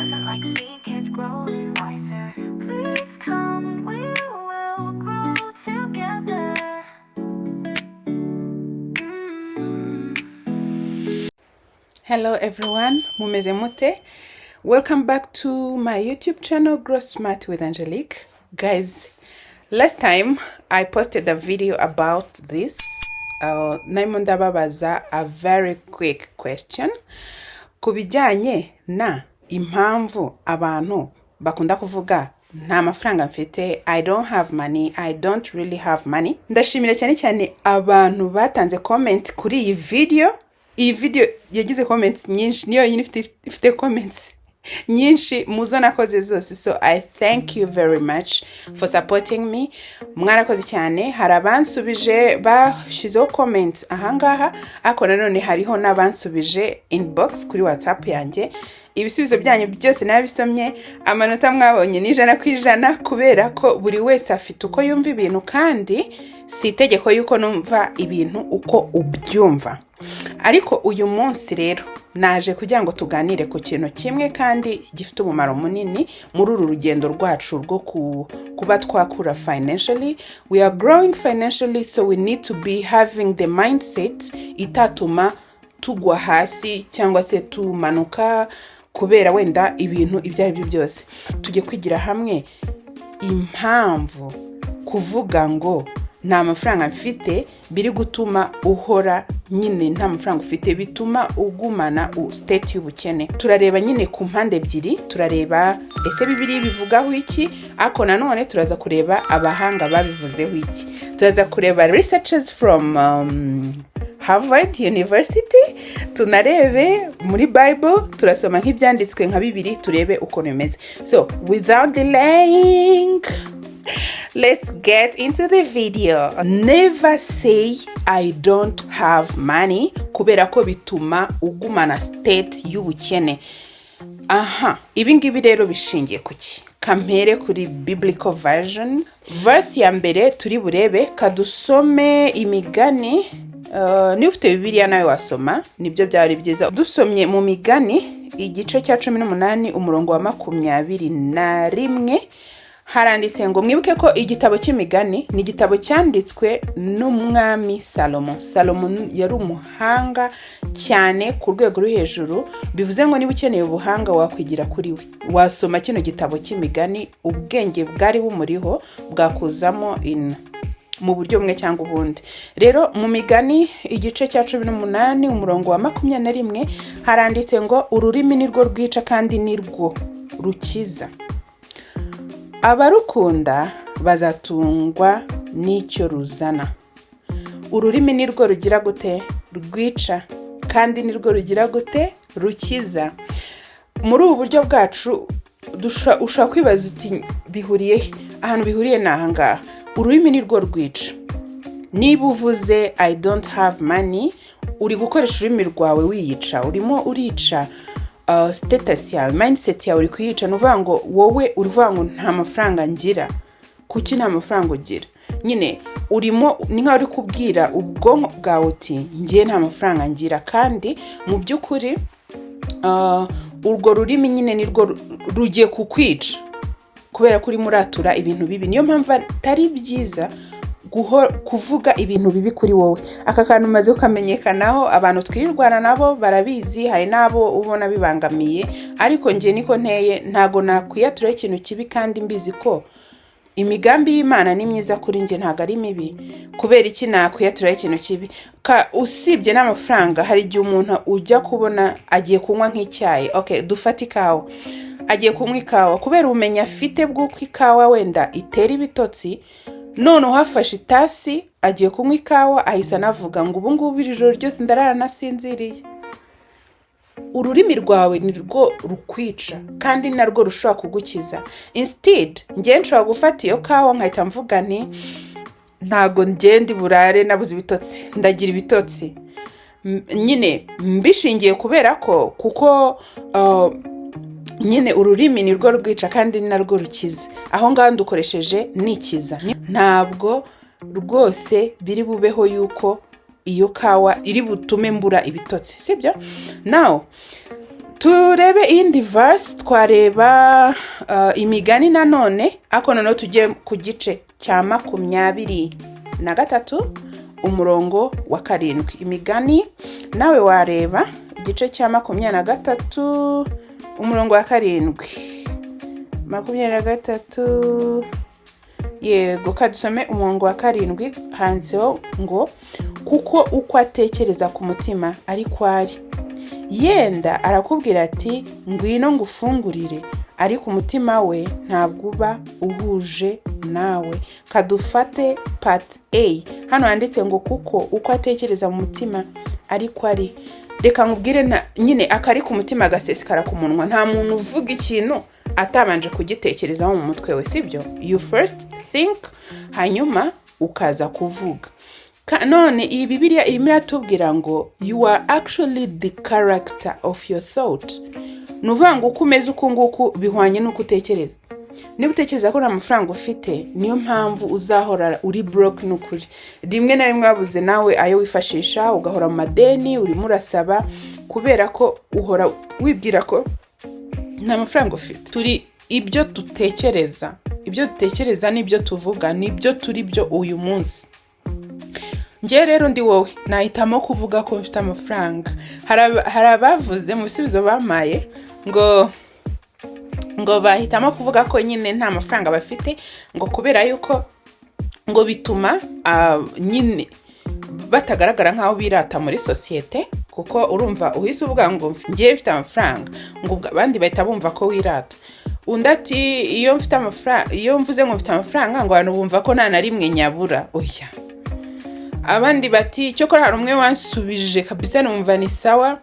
doesn't like seeing kids growing wiser? Please come, we will grow together. Hello everyone, mumeze mute? Welcome back to my YouTube channel, Grow Smart with Angelique. Guys, last time I posted a video about this. Narimo ndababaza a very quick question ku bijyanye na impamvu abantu bakunda kuvuga "nta mafaranga mfite", "I don't have money", "I don't really have money". Ndashimira cyane cyane abantu batanze comment kuri iyi video. Iyi video yagize comments nyinshi, niyo yonyine ifite comments nyinshi muzo nakoze zose. So I thank you very much for supporting me. Mwarakoze cyane. Hari abansubije bashyizeho comment ahangaha, ariko nanone hariho n'abansubije inbox kuri WhatsApp yanjye. Ibisubizo byanyu byose nabisomye. Amanota mwabonye ni 100%, kubera ko buri wese afite uko yumva ibintu, kandi si itegeko yuko numva ibintu uko ubyumva. Ariko uyu munsi rero naje kugira ngo tuganire ku kintu kimwe kandi gifite umumaro munini muri uru rugendo rwacu rwo kuba twakura financially. We are growing financially, so we need to be having the mindset itatuma tugwa hasi cyangwa se tumanuka kubera wenda ibintu ibyo ari byo byose. Tujye kwigira hamwe impamvu kuvuga ngo "nta mafaranga mfite" biri gutuma uhora nyine nta mafaranga ufite, bituma ugumana state y'ubukene. Turareba nyine ku mpande ebyiri. Turareba ese Bibiliya bivugaho iki, ariko nanone turaza kureba abahanga babivuzeho iki. Turaza kureba researchers from Harvard University, tunarebe muri Bible, turasoma nk'ibyanditswe nka bibiri, turebe ukuntu bimeze. So without delaying, let's get into the video. Never say "I don't have money", kubera ko bituma ugumana state y'ubukene. Aha, ibi ngibi rero bishingiye ku ki? Kampere kuri biblical versions. Verse ya mbere turi burebe, kadusome Imigani. Niba ufite Bibiliya nawe wasoma, nibyo byari byiza. Dusomye mu Migani igice cya 18, umurongo wa 21, haranditse ngo, mwibuke ko igitabo cy'Imigani ni igitabo cyanditswe n'umwami Salomo. Salomo yari umuhanga cyane ku rwego rwo hejuru, bivuze ngo niba ukeneye ubuhanga wakwigira kuri we, wasoma kino gitabo cy'Imigani. Ubwenge bwari bumuriho bwakuzamo in mu buryo bumwe cyangwa ubundi. Rero mu Migani igice cya 18, umurongo wa 21, haranditse ngo: "Ururimi ni rwo rwica kandi ni rwo rukiza, abarukunda bazatungwa n'icyo ruzana." Ururimi ni rwo rugira gute? Rwica, kandi ni rwo rugira gute? Rukiza. Muri ubu buryo bwacu ushobora kwibaza uti: "Bihuriye he?" Ahantu bihuriye ni ahangaha. Ururimi ni rwo rwica. Niba uvuze "I don't have money", uri gukoresha ururimi rwawe wiyica, urimo urica status yawe, mindset yawe uri kuyica. Ni ukuvuga ngo wowe uri kuvuga ngo "nta mafaranga ngira". Kuki nta mafaranga ugira? Nyine urimo ni nkaho uri kubwira ubwonko bwawe uti: "Ngiye nta mafaranga ngira." Kandi mu by'ukuri urwo rurimi nyine nirwo rugiye kukwica, kubera ko urimo uratura ibintu bibi. Niyo mpamvu atari byiza kuvuga ibintu bibi kuri wowe. Aka kantu umaze kukamenyekanaho, abantu twirirwana nabo barabizi, hari n'abo ubona bibangamiye, ariko njye niko nteye. Ntago nakwiyaturaho ikintu kibi kandi mbizi ko imigambi y'Imana ni myiza kuri njye, ntabwo ari mibi. Kubera iki nakwiyaturaho ikintu kibi? Usibye n'amafaranga, hari igihe umuntu ujya kubona agiye kunywa nk'icyayi, okay, dufate ikawa, agiye kunywa ikawa, kubera ubumenyi afite bw'uko ikawa wenda itera ibitotsi, noneho afashe itasi agiye kunywa ikawa, ahise anavuga ngo: "Ubu ngubu iri joro ryose ndarara nasinziriye." Ururimi rwawe ni rwo rukwica kandi narwo rushobora kugukiza. Instead, njye nshobora gufata iyo kawa nkahita mvuga nti: "Ntago ngenda burare nabuze ibitotsi, ndagira ibitotsi." Nyine mbishingiye kubera ko kuko nyine ururimi ni rwo rwica kandi ni narwo rukiza. Aho ngaho ndukoresheje nikiza. Ntabwo rwose biri bubeho yuko iyo kawa iri butume mbura ibitotsi, sibyo? Nawe Turebe iyindi verse. Twareba Imigani nanone, ariko noneho tujye ku gice cya 23, umurongo wa 7. Imigani, nawe wareba igice cya 23, umurongo wa 7. 23, yego. Kadusome umurongo wa 7. Handitseho ngo: "Kuko uko atekereza ku mutima ariko ari." Yenda arakubwira ati: "Ngwino ngufungurire," ariko umutima we ntabwo uba uhuje nawe. Kadufate part A. Hano handitse ngo: "Kuko uko atekereza mu mutima ariko ari." Reka nkubwire, nyine akari ku mutima gasesekara ku munwa. Nta muntu uvuga ikintu atabanje kugitekerezaho mu mutwe we, sibyo? You first think, hanyuma ukaza kuvuga. None iyi Bibiliya irimo iratubwira ngo you are actually the character of your thought. Ni ukuvuga ngo uko umeze uku nguku bihwanye n'uko utekereza. Niba utekereza ko nta mafaranga ufite, niyo mpamvu uzahora uri broke. Ni ukuri, rimwe na rimwe wabuze nawe ayo wifashisha, ugahora mu madeni, urimo urasaba, kubera ko uhora wibwira ko nta mafaranga ufite. Turi ibyo dutekereza. Ibyo dutekereza n'ibyo tuvuga nibyo turi byo uyu munsi. Njyewe rero ndi wowe, nahitamo kuvuga ko mfite amafaranga. Hari abavuze mu bisubizo bamaye ngo bahitamo kuvuga ko nyine nta mafaranga bafite, ngo kubera yuko ngo bituma nyine batagaragara nk'aho birata muri sosiyete, kuko urumva uhise uvuga ngo ngiye mfite amafaranga, ngo ubwo abandi bahita bumva ko wirata. Undi ati: "Iyo mfite amafaranga, iyo mvuze ngo mfite amafaranga, ngo abantu bumva ko nta na rimwe nyabura." Oya. Abandi bati, cyokora hari umwe wansubije kabisa numva ni sawa.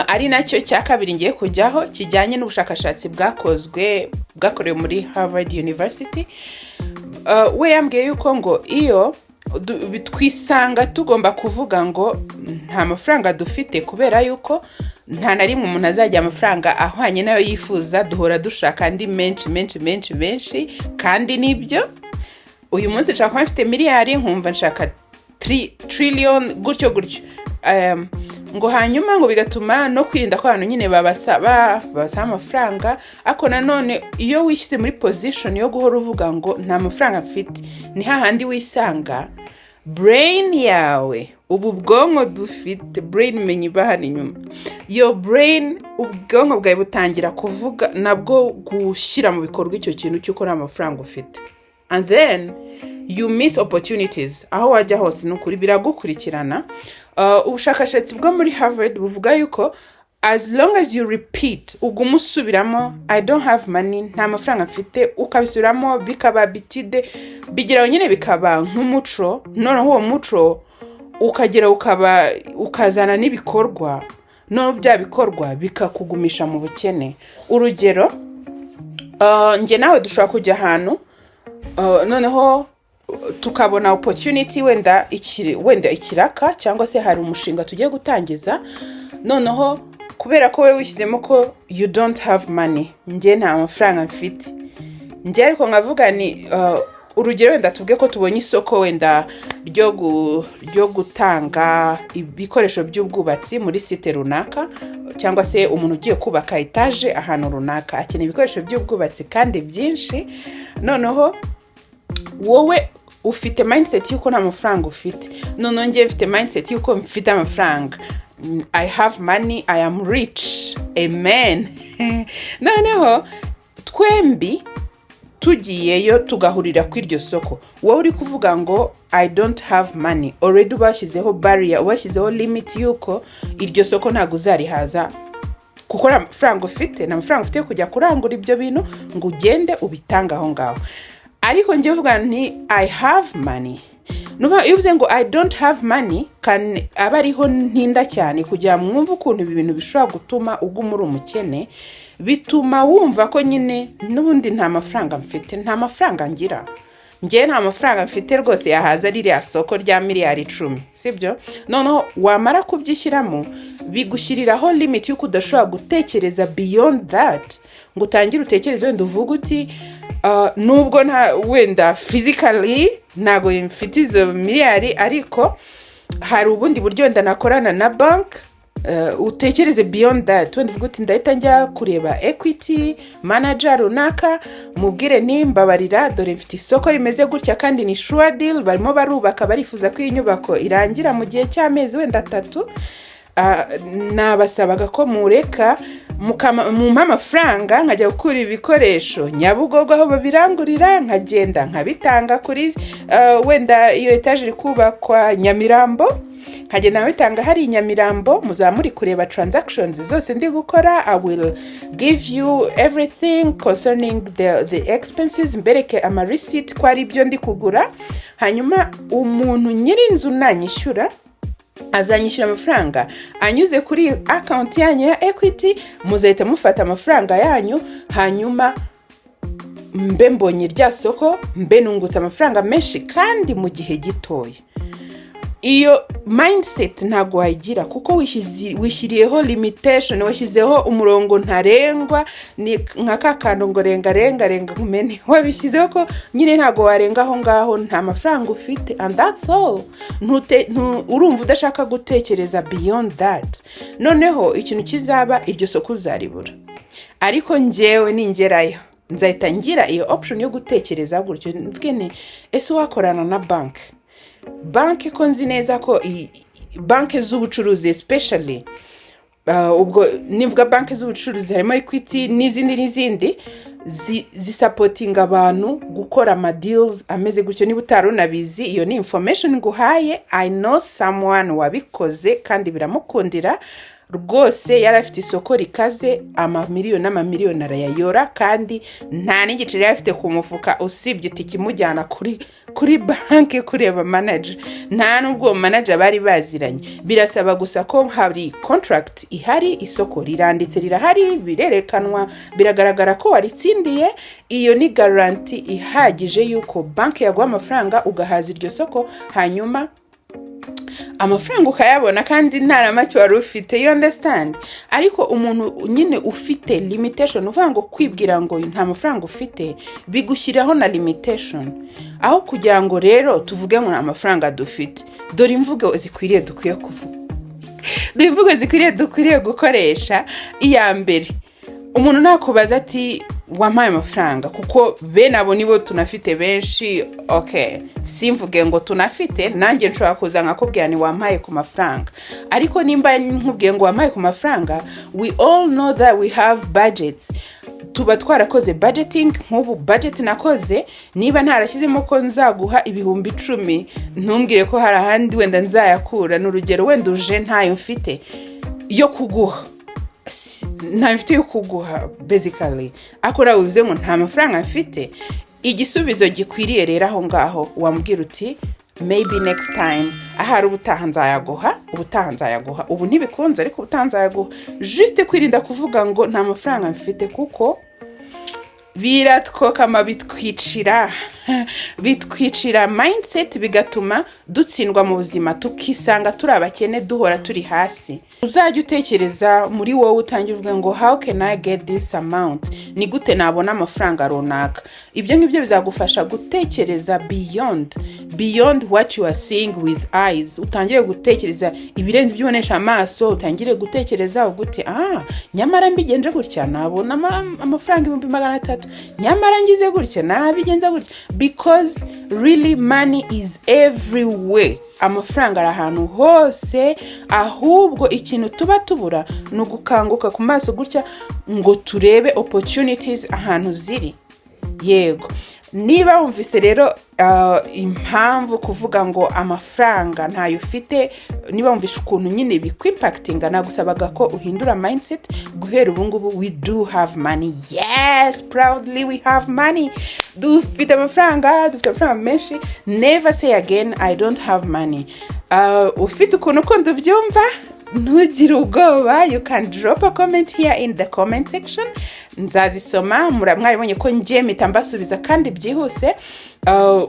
Ari nacyo cya kabiri ngiye kujyaho, kijyanye n'ubushakashatsi bwakozwe, bwakorewe muri Harvard University. We yambwiye yuko ngo iyo twisanga tugomba kuvuga ngo nta mafaranga dufite, kubera yuko nta na rimwe umuntu azajya amafaranga ahwanye n'ayo yifuza. Duhora dushaka andi menshi, menshi, menshi, menshi. Kandi nibyo, uyu munsi nshaka kuba mfite miliyari, nkumva nshaka trillion, gutyo gutyo. Ngo hanyuma ngo bigatuma no kwirinda ko abantu nyine babasaba amafaranga. Ariko nanone iyo wishyize muri position yo guhora uvuga ngo nta mafaranga mfite, ni hahandi wisanga brain yawe, ubu bwonko dufite, brain menya iba hano inyuma, your brain, ubwonko bwawe butangira kuvuga nabwo, gushyira mu bikorwa icyo kintu cy'uko nta mafaranga ufite, and then you miss opportunities aho wajya hose. Ni ukuri biragukurikirana. Ubushakashatsi bwo muri Harvard buvuga yuko as long as you repeat, uguma usubiramo "I don't have money", nta mafaranga mfite, ukabisubiramo bikaba bitide, bigeraho nyine bikaba nk'umuco. Noneho uwo muco ukagera ukaba ukazana n'ibikorwa, noneho bya bikorwa bikakugumisha mu bukene. Urugero, njye nawe dushobora kujya ahantu, noneho tukabona opportunity, wenda wenda ikiraka, cyangwa se hari umushinga tugiye gutangiza. Noneho kubera ko wowe wishyizemo ko you don't have money, njye nta mafaranga mfite, njye ariko nkavuga ni urugero, wenda tuvuge ko tubonye isoko wenda ryo gutanga ibikoresho by'ubwubatsi muri site runaka, cyangwa se umuntu ugiye kubaka etaje ahantu runaka akeneye ibikoresho by'ubwubatsi kandi byinshi. Noneho wowe ufite mindset y'uko nta mafaranga ufite, noneho njyewe mfite mindset y'uko mfite amafaranga. I have money, I am rich, amen. Noneho twembi tugiyeyo, tugahurira ku iryo soko, wowe uri kuvuga ngo "I don't have money", already ubashyizeho barrier, ubashyizeho limit y'uko iryo soko ntabwo uzarihaza, kuko nta mafaranga ufite, nta mafaranga ufite yo kujya kurangura ibyo bintu ngo ugende ubitange aho ngaho. Ariko njye uvuga nti "I have money". Nuba iyo uvuze ngo "I don't have money", kan aba ariho ntinda cyane kugira ngo mwumve ukuntu ibi bintu bishobora gutuma uguma uri umukene. Bituma wumva ko nyine n'ubundi nta mafaranga mfite, nta mafaranga ngira, njye nta mafaranga mfite rwose yahaza ririya soko rya miliyari 10, sibyo? Noneho wamara kubyishyiramo, bigushyiriraho limit y'uko udashobora gutekereza beyond that, ngo utangire utekereze, wenda uvuge uti nubwo nta wenda physically ntabwo mfite izo miliyari, ariko hari ubundi buryo wenda nakorana na banki." Utekereze beyond that. Wenda uvuga uti: "Ndahita njya kureba Equity manager runaka, mubwire ni mbabarira, dore mfite isoko rimeze gutya kandi ni sure deal, barimo barubaka, barifuza ko iyi nyubako irangira mu gihe cy'amezi wenda 3. Nabasabaga ko mureka mumpa amafaranga nkajya gukura ibikoresho Nyabugogo aho babirangurira, nkagenda nkabitanga kuri wenda iyo etaje iri kubakwa Nyamirambo, nkagenda nkabitanga hari i Nyamirambo. Muzaba muri kureba transactions zose ndi gukora. I will give you everything concerning the expenses, mbereke ama receipt ko ari ibyo ndi kugura. Hanyuma umuntu nyir'inzu nanyishyura, azanyishyura amafaranga anyuze kuri account yanyu ya Equity, muzahita mufata amafaranga yanyu, hanyuma mbe mbonye rya soko, mbe nungutse amafaranga menshi kandi mu gihe gitoya." Iyo mindset ntabwo wayigira kuko wishyiriyeho limitation, washyizeho umurongo ntarengwa. Ni nka ka kantu ngo renga, renga, renga nkumene. Wabishyizeho ko nyine ntabwo warenga aho ngaho, nta mafaranga ufite, and that's all. Urumva udashaka gutekereza beyond that. Noneho ikintu kizaba, iryo soko uzaribura. Ariko njyewe ningerayo nzahita ngira iyo option yo gutekereza gutyo, mvuge nti: "Ese wakorana na banki? Banki ko nzi neza ko banki z'ubucuruzi especially, ubwo nivuga banki z'ubucuruzi harimo Equity n'izindi n'izindi, zisupportinga abantu gukora amadeals ameze gutyo." Niba utari unabizi, iyo ni information nguhaye. I know someone wabikoze kandi biramukundira rwose. Yari afite isoko rikaze, amamiliyoni n'amamiliyoni arayayora, kandi nta n'igiceri yari afite ku mufuka usibye itike imujyana kuri banki kureba manager. Nta n'ubwo uwo manager bari baziranye. Birasaba gusa ko hari contract ihari, isoko riranditse, rirahari, birerekanwa, biragaragara ko waritsindiye. Iyo ni guarantee ihagije y'uko banki yaguha amafaranga ugahaza iryo soko, hanyuma amafaranga ukayabona kandi nta na make wari ufite, you understand? Ariko umuntu nyine ufite limitation, uvuga ngo kwibwira ngo nta mafaranga ufite bigushyiraho na limitation. Aho kugira ngo rero tuvuge ngo nta mafaranga dufite, dore imvugo zikwiriye dukwiye kuvuga, dore imvugo zikwiriye dukwiriye gukoresha. Iya mbere, umuntu nakubaza ati: "Wampaye amafaranga?" Kuko bene abo nibo tunafite benshi. Ok, simvuge ngo tunafite, nanjye nshobora kuza nkakubwira ni: "Wampaye ku mafaranga?" Ariko nimba nkubwiye ngo: "Wampaye ku mafaranga?" we all know that we have budgets, tuba twarakoze budgeting. Nk'ubu budget nakoze, niba ntarashyizemo ko nzaguha 10,000, ntumbwire ko hari ahandi wenda nzayakura. Ni urugero, wenda uje ntayo mfite yo kuguha, ntayo mfite yo kuguha basically, ariko nawe bivuze ngo nta mafaranga mfite. Igisubizo gikwiriye rero aho ngaho, wambwira uti: "Maybe next time, ahari ubutaha nzayaguha, ubutaha nzayaguha, ubu ntibikunze ariko ubutaha nzayaguha." Juste kwirinda kuvuga ngo nta mafaranga mfite, kuko biratwokama, bitwicira mindset, bigatuma dutsindwa mu buzima, tukisanga turi abakene, duhora turi hasi. Uzajya utekereza muri wowe, utangira uvuge ngo: "How can I get this amount? Ni gute nabona amafaranga runaka?" Ibyo ngibyo bizagufasha gutekereza beyond what you are seeing with eyes. Utangire gutekereza ibirenze ibyo ubonesha amaso. Utangire gutekereza ugute: "Ah, nyamara mbigenje gutya nabona amafaranga 300,000, nyamara ngize gutya nabigenza gutya." Because really money is everywhere, amafaranga ari ahantu hose. Ahubwo ikintu tuba tubura ni ugukanguka ku maso gutya ngo turebe opportunities ahantu ziri. Yego, niba wumvise rero impamvu kuvuga ngo amafaranga ntayo ufite, niba wumvise ukuntu nyine bikwimpactinga, nagusabaga ko uhindura mindset guhera ubu ngubu. We do have money, yes, proudly we have money. Dufite amafaranga, dufite amafaranga menshi. Never say again "I don't have money." Ufite ukuntu ukunda ubyumva, ntugire ubwoba, you can drop a comment here in the comment section, nzazisoma. Mwabibonye ko ngiye mpita mbasubiza kandi byihuse.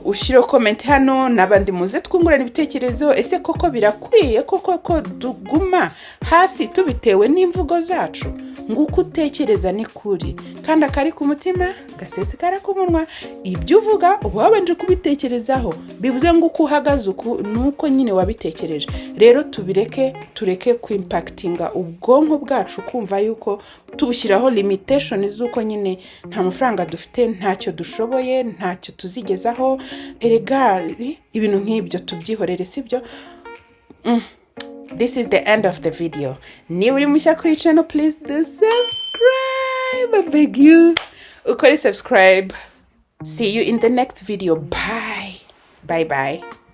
Ushyireho comment hano n'abandi muze twungurana ibitekerezo. Ese koko birakwiye koko ko tuguma hasi tubitewe n'imvugo zacu? Ngo uko utekereza ni kuri, kandi akari ku mutima gasesekara ku munwa. Ibyo uvuga uba wabanje kubitekerezaho, bivuze ngo uko uhagaze uku ni uko nyine wabitekereje. Rero tubireke, tureke kwimpactinga ubwonko bwacu kumva yuko tubushyiraho limitation z'uko nyine nta mafaranga dufite, ntacyo dushoboye, ntacyo tuzigezaho. Erega ibintu nk'ibyo tubyihorere, sibyo? This is the end of the video. Niba uri mushya kuri channel, please do subscribe. I beg you, ukore subscribe. See you in the next video. Bye bye bye.